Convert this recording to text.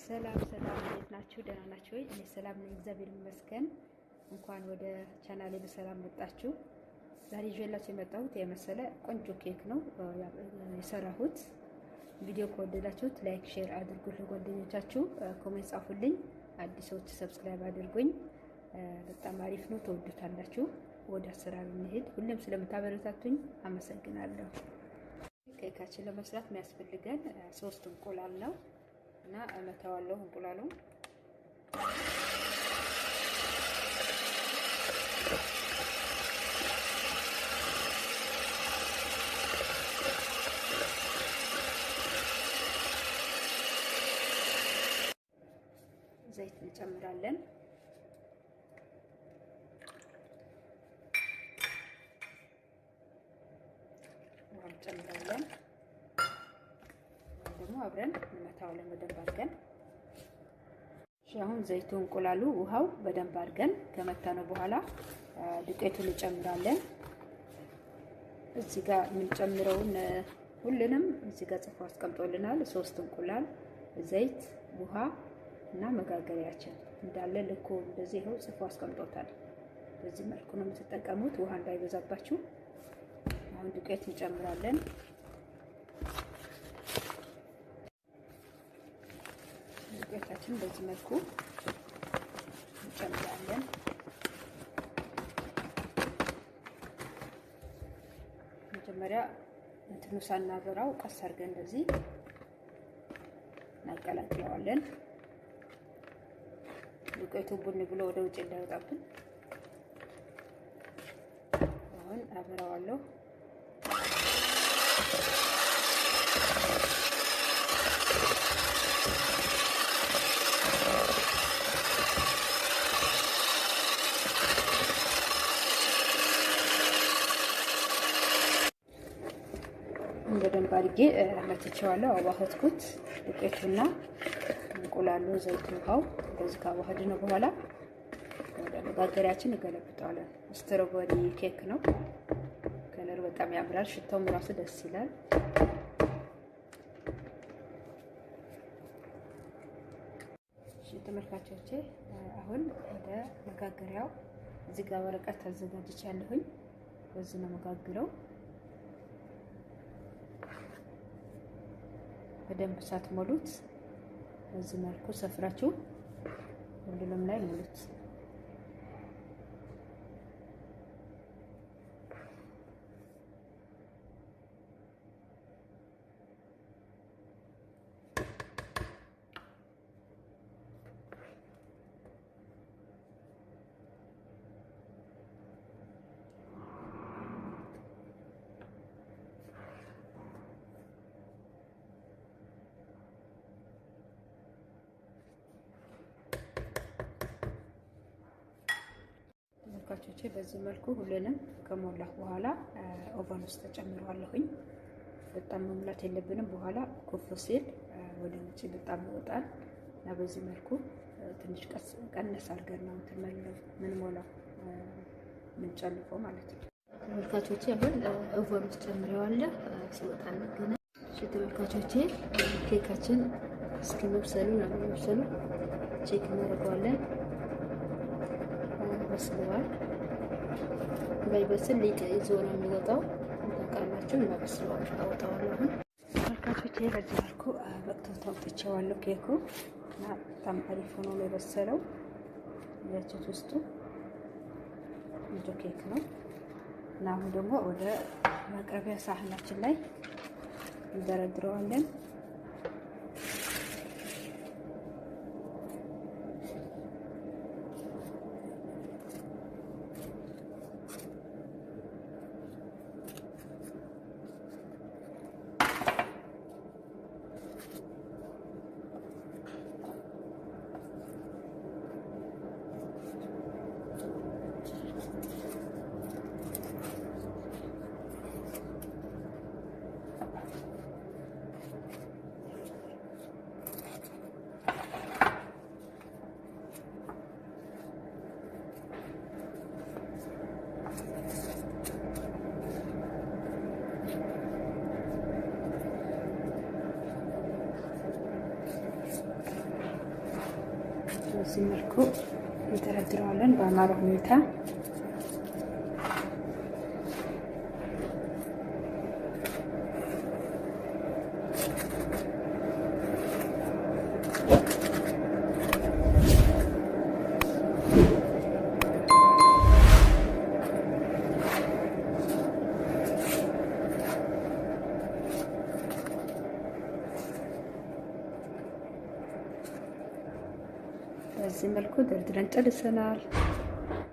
ሰላም ሰላም፣ እንዴት ናችሁ? ደህና ናችሁ ወይ? እኔ ሰላም ነኝ፣ እግዚአብሔር ይመስገን። እንኳን ወደ ቻናሌ በሰላም መጣችሁ። ዛሬ ይዤላችሁ የመጣሁት የመሰለ ቆንጆ ኬክ ነው የሰራሁት። ቪዲዮ ከወደዳችሁት like፣ share አድርጉ ለጓደኞቻችሁ፣ comment ጻፉልኝ። አዲሶች subscribe አድርጉኝ። በጣም አሪፍ ነው፣ ተወዱታላችሁ። ወደ አሰራሩ እንሄድ። ሁሌም ስለምታበረታቱኝ አመሰግናለሁ። ኬካችን ለመስራት የሚያስፈልገን 3 እንቁላል ነው እና እመታዋለሁ እንቁላሉን። ዘይት እንጨምራለን። ውሃ እንጨምራለን። ደግሞ አብረን እንመታዋለን በደንብ አድርገን። እሺ አሁን ዘይቱ፣ እንቁላሉ፣ ውሃው በደንብ አድርገን ከመታነው በኋላ ዱቄቱን እንጨምራለን። እዚህ ጋር የምንጨምረውን ሁሉንም እዚህ ጋር ጽፎ አስቀምጦልናል። 3 እንቁላል፣ ዘይት፣ ውሃ እና መጋገሪያችን እንዳለ ልኩ እንደዚህ ይኸው ጽፎ አስቀምጦታል። በዚህ መልኩ ነው የምትጠቀሙት፣ ውሃ እንዳይበዛባችሁ። አሁን ዱቄት እንጨምራለን። ዱቄታችን በዚህ መልኩ እንጨምራለን። መጀመሪያ እንትኑ ሳናበራው ቀስ አድርገን እንደዚህ እናቀላቅለዋለን። ዱቄቱ ቡን ብሎ ወደ ውጭ እንዳይወጣብን አሁን አበራዋለሁ። በደንብ አድርጌ መትቼዋለሁ። አዋህድኩት። ዱቄቱና እንቁላሉ፣ ዘይቱ፣ ውሃው እንደዚህ ካዋህድነው በኋላ ወደ መጋገሪያችን እገለብጠዋለን። strawberry ኬክ ነው። color ኡ በጣም ያምራል። ሽታውም ራሱ ደስ ይላል። እሺ ተመልካቾቼ፣ አሁን ወደ መጋገሪያው እዚህ ጋር ወረቀት አዘጋጅቻለሁኝ። በዚህ ነው መጋግረው። በደንብ ሳትሞሉት በዚህ መልኩ ሰፍራችሁ ሁሉንም ላይ ሙሉት። ተመልካቾቼ በዚህ መልኩ ሁሉንም ከሞላሁ በኋላ oven ውስጥ ተጨምረዋለሁኝ። በጣም መሙላት የለብንም። በኋላ ኩፍ ሲል ወደ ውጭ በጣም ይወጣል እና በዚህ መልኩ ትንሽ ቀነስ አድርገን ነው እንትን ምንሞላው ምንጨልፈው ማለት ነው። ተመልካቾቼ አሁን oven ውስጥ ጨምረዋለሁ። ሲወጣ እንገናኝ። እሺ ተመልካቾቼ ኬካችን እስኪ መብሰሉን አለመብሰሉን check እናደርገዋለን። በስለዋል። ባይበስል ሊጥ ይዞ ነው የሚወጣው ታውቃላችሁ። እና በስለዋል፣ አወጣዋለሁ። አሁን ተመልካቾቼ በዚህ መልኩ በቅቶ አውጥቼዋለሁ ኬኩ እና በጣም አሪፍ ሆኖ ነው የበሰለው። ያችሁት ውስጡ ቆንጆ ኬክ ነው እና አሁን ደግሞ ወደ ማቅረቢያ ሳህናችን ላይ እንደረድረዋለን። በዚህ መልኩ እንደረድረዋለን በአማረ ሁኔታ። በዚህ መልኩ ደርድረን ጨርሰናል።